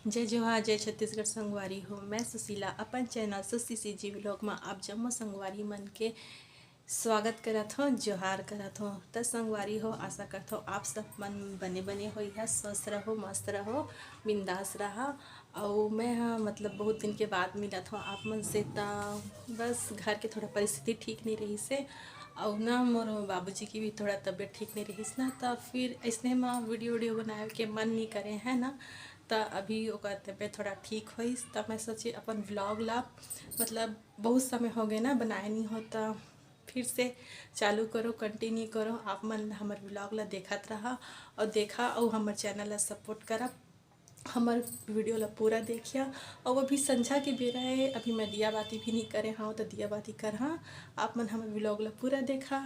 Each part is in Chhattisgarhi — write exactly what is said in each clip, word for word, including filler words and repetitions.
जय जोहार, जय छत्तीसगढ़ संगवारी हो। मैं सुशीला अपन चैनल सुशी सीजी व्लॉग म आप जम्मो संगवारी मन के स्वागत करत हौं, जोहार करत हौं। त संगवारी हो, आशा करत हौं आप सब मन बने बने होइहा, स्वस्थ रहो, मस्त रहो, बिंदास रहा। अउ मैं ह मतलब बहुत दिन के बाद मिलत हौं आप मन से, त बस घर के थोड़ा परिस्थिति ठीक नइ रहिस हे, अउ ना मोर बाबूजी के भी थोड़ा तबीयत ठीक नइ रहिस ना, त फिर अइसने म वीडियो वीडियो बनाए के मन नइ करे है ना। त अभी ओकर तबीयत थोड़ा ठीक होइस, त मैं सोचे अपन व्लॉग ला, मतलब बहुत समय हो गए ना बनाए नहीं हो, त फिर से चालू करो, कंटिन्यू करो, आप मन हमर व्लॉग ला देखत रहा और देखा और हमर चैनल ला सपोर्ट करा, हमर वीडियो ला पूरा देखिया। और अभी संझा के बेरा है, अभी मैं दिया बाती भी नहीं करे हूँ, तो दिया बाती कर हाँ, आप मन हमर व्लॉग ला पूरा देखा।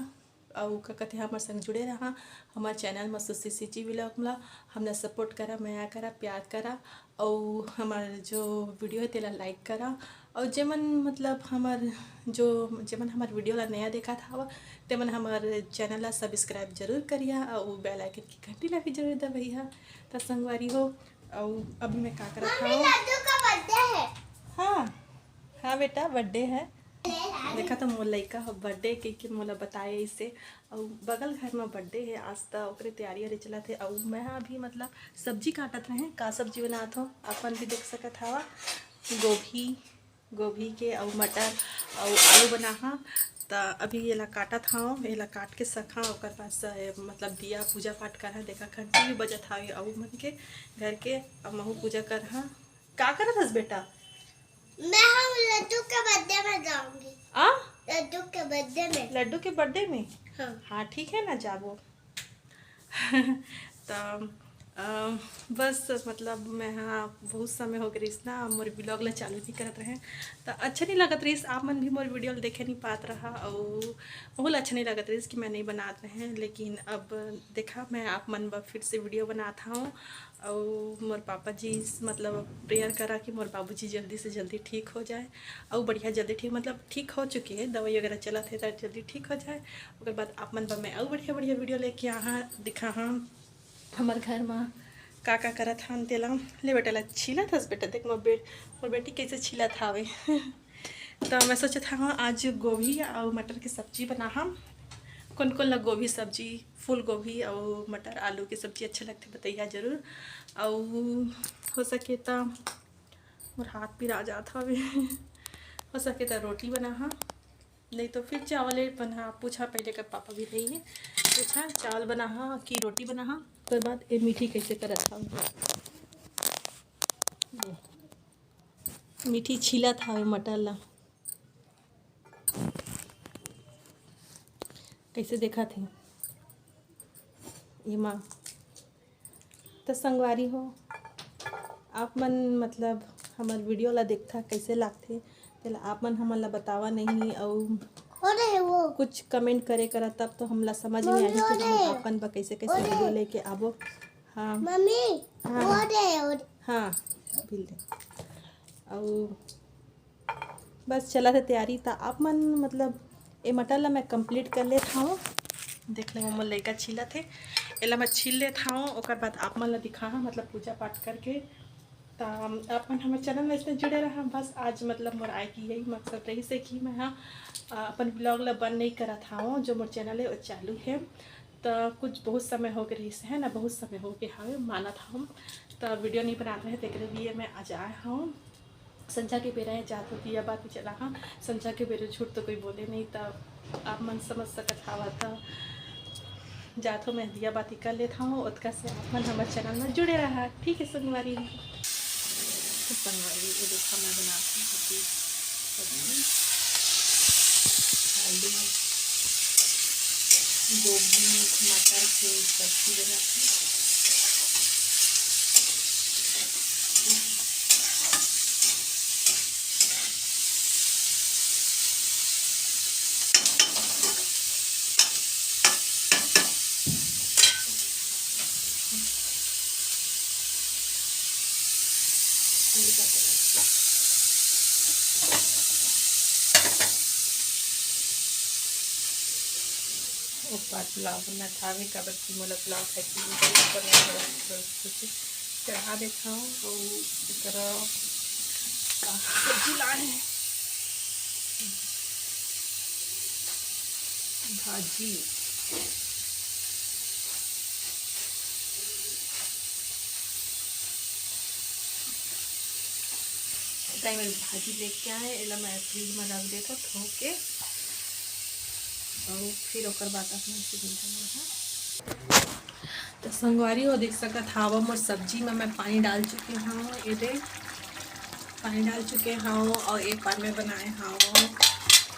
अउ का कथे, हमर संग जुड़े रहा, हमर चैनल म सुशी सीजी व्लॉग ला हमला सपोर्ट करा, मया करा, प्यार करा, अउ हमर जो वीडियो है तेला लाइक करा, अउ जेमन मतलब हमर जो जेमन हमर वीडियो ला नया देखत हव, तेमन हमर चैनल ला सब्सक्राइब जरूर करिहा, अउ बेल आइकन की घंटी ला भी जरूर दबइहा। त संगवारी हो, अउ अभी मैं का करत मम्मी, हव? लड्डू का बर्थडे है। हाँ, हाँ बेटा, बर्थडे है। देखा तो मोर लइका ह बर्थडे के, के मोला बताए इसे, अउ बगल घर म बर्थडे है आज, त ओकरे तैयारी वारी चलत है। अउ मैं ह अभी मतलब सब्जी काटत रहे। का सब्जी बनात हो, अपन भी देख सकत हवा, गोभी, गोभी के अउ मटर अउ आलू बना हा। त अभी एला काटत हव, एला काट के सखा, ओकर बाद स-, मतलब दिया पूजा पाठ करहा। देखा घंटी भी बजत हवे अउ मन के घर के, अब महू पूजा करहा। का करत हस बेटा? मैं हम लड्डू के बर्थडे में जाऊंगी। आ? लड्डू के बर्थडे में। लड्डू के बर्थडे में? हाँ। हाँ, ठीक है ना, जाबो। त अ, बस मतलब मैं हाँ बहुत समय हो गए रहिस ना, मोर व्लॉग ला चालू नहीं करत रहे, त अच्छा नहीं लगत रहिस। आप मन भी मोर वीडियो ला देखे नहीं पात रहा, अउ बहुत अच्छा नहीं लगत रहिस कि मैं नहीं बनात रहे। लेकिन अब देखा, मैं आप मन बर फिर से वीडियो बनात हूँ, अउ मोर पापा जी मतलब प्रेयर करा कि मोर बाबूजी जल्दी से जल्दी ठीक हो जाए, अउ बढ़िया जल्दी ठीक, मतलब ठीक हो चुके हैं, दवाई वगैरह चलत है, त जल्दी ठीक हो जाए। ओकर बाद आप मन बर मैं अउ बढ़िया बढ़िया वीडियो लेके आहा, दिखा हाँ हमर घर म का का करत हन तेला। ले बेटा, ला छीलत हस बेटा, देख मोर बे-, मोर बेटी कैसे छीलत हावे। त मैं सोचत हव आज गोभी अउ मटर के सब्जी बनाहम। कोन कोन ला गोभी सब्जी, फूल गोभी अउ मटर आलू के सब्जी अच्छा लगथे, बतइहा जरूर। अउ हो सके त मोर हाथ पिरा जात हवे। हो सके त रोटी बनाहा, नहीं तो फिर चावल ही बना। पूछा पहले कर पापा भी नहीं है, पूछा चावल बनाहा कि रोटी बनाहा। ओकर बाद ए मीठी कैसे करत हव, ये मीठी छीलत हवे मटर ला, कैसे देखत हे एमा। त संगवारी हो, आप मन मतलब हमर वीडियो ला देखथा, कैसे लागथे, तेला आप मन हमन ला बतावा नहीं, अउ हो रहे वो। कुछ कमेंट करे करा, तब तो हमला समझ में मम्मी, आही हो कि हम रहे। अपन बर कैसे कैसे हो रहे। वीडियो लेके आबो। हाँ। मम्मी, हाँ, हो हाँ। रहे, हो रहे। हाँ, बिल दे। अउ बस चलत हे तैयारी। त आप मन मतलब ए मटर ला मैं कंप्लीट कर लेत हव। देख ले, मोर लइका छीलत हे, एला मैं छील लेत हव। ओकर बाद आप मन ला दिखाहा, मतलब पूजा पाठ करके। त आप मन हमर चैनल में इसमें जुड़े रहा। बस आज मतलब मोर आए के यही मकसद रहिस हे कि मैं ह, अ, अपन व्लॉग ला बंद नहीं करत हव, जो मोर चैनल है वो चालू है। त कुछ बहुत समय हो गए रहिस हे ना, बहुत समय हो गए हवे, मानत हव, त वीडियो नहीं बनात रहे, तेकरे लिए मैं आज आए हव। संझा के बेरा है, जात हो दिया बाती चलाहा। संझा के बेरा झूठ तो कोई बोले नहीं, त आप मन समझ सकत हवा। त जात हो, मैं दिया बाती कर लेत हव, ओतका से आप मन हमर चैनल में जुड़े रहा, ठीक है संगवारी? तो संगवारी, ये देखा, मैं बनात हव अभी सब्जी, आलू, गोभी, मटर के सब्जी बनात हव। ऊपर पुलाव बनत हावे, काबर कि मोला पुलाव खाए के बहुत बने थोड़ा, थोड़ा कुछ चढ़ा देथव अउ एकरा का सब्जी लाए हे, भाजी। भाजी लेके आए, एला मैं फ्रिज में रख देथव धो के, अउ फिर ओकर बाद अपन से मिलथन। तो संगवारी हो, देख सकत हव, मोर सब्जी में मैं पानी डाल चुके हव। ये दे, पानी डाल चुके हव अउ एक बार मैं बनाए हव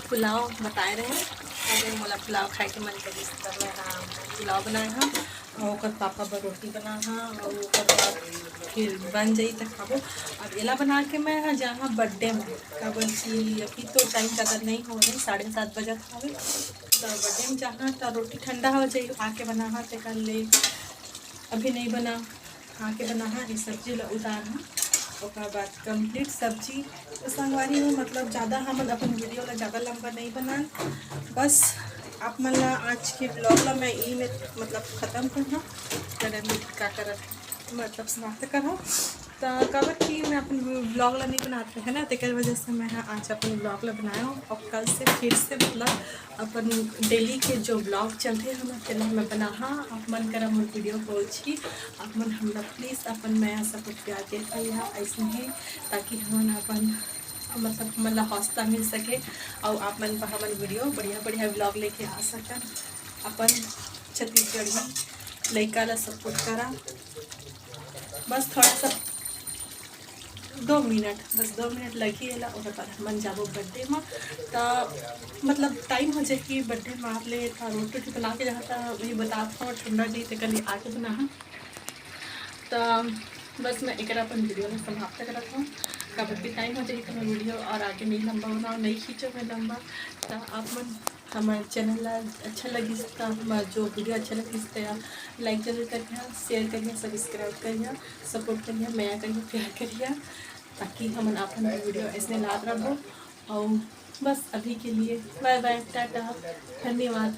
पुलाव, बताए रहे अगर मोला पुलाव खाए के मन करिस त मैं हा पुलाव बनाए हव अउ ओकर पापा बर रोटी बना हा अउ ओकर बाद फिर बन जाई त खाबो। अब एला बना के मैं हा जाहा बर्थडे में, काबर कि अभी तो टाइम ज़्यादा नहीं हो रहे, साढ़े सात बजत हवे, तो बर्थडे में जाहा तो रोटी ठंडा हो जाई, आके बना हा तेकर ले अभी नहीं बना, आके बना हा, ये सब्जी ला उतार हा, ओकर बाद कंप्लीट सब्जी। तो संगवारी हो, मतलब ज़्यादा हमन अपन वीडियो ला ज़्यादा लंबा नहीं बनान, बस आप मन ला आज के ब्लॉग ला मैं ई में मतलब ख़त्म करना, करन का करत मतलब समाप्त करहूँ। तो काबर कि मैं अपन ब्लॉग ला नहीं बनाते है ना, तेकर वजह से मैं हा आज अपन ब्लॉग ला बनाए हव अउ कल से फिर से मतलब अपन डेली के जो ब्लॉग चलथे हमर तेला मैं बनाहा। आप मन करा मोर वीडियो पहुँची, आप मन हमला प्लीज अपन मया सपोर्ट प्यार देत रहिहा ऐसे ही, ताकि हमन अपन मतलब हमन ला हौसला मिल सके अउ आप मन बर हमन वीडियो बढ़िया बढ़िया ब्लॉग लेके आ सकन अपन छत्तीसगढ़ी लइका ला सपोर्ट करा। बस थोड़ा सा दो मिनट, बस दो मिनट लगही एला, ओकर बाद हमन जाबो बर्थडे में। त मतलब टाइम हो जाही बर्थडे में, आप ले त रोटी वोटी बना के जाहा, त वही बतात हव ठंडा जाही, तेकर ले आके बनाहा। त बस मैं एकरा अपन वीडियो ला समाप्त करत हव, काबर कि टाइम हो जाही त मैं वीडियो और आगे नहीं लंबा बनाओ, नहीं खींचो मैं लंबा। त आप मन हमर चैनल ला अच्छा लगिस त, हमर जो वीडियो अच्छा लगिस त लाइक जरूर करिहा, शेयर करिहा, सब्सक्राइब करिहा, सपोर्ट करिहा, मया करिहा, प्यार करिहा, ताकि हमन अपन वीडियो ऐसने लात रहबो। अउ बस अभी के लिए बाय बाय, टाटा, धन्यवाद।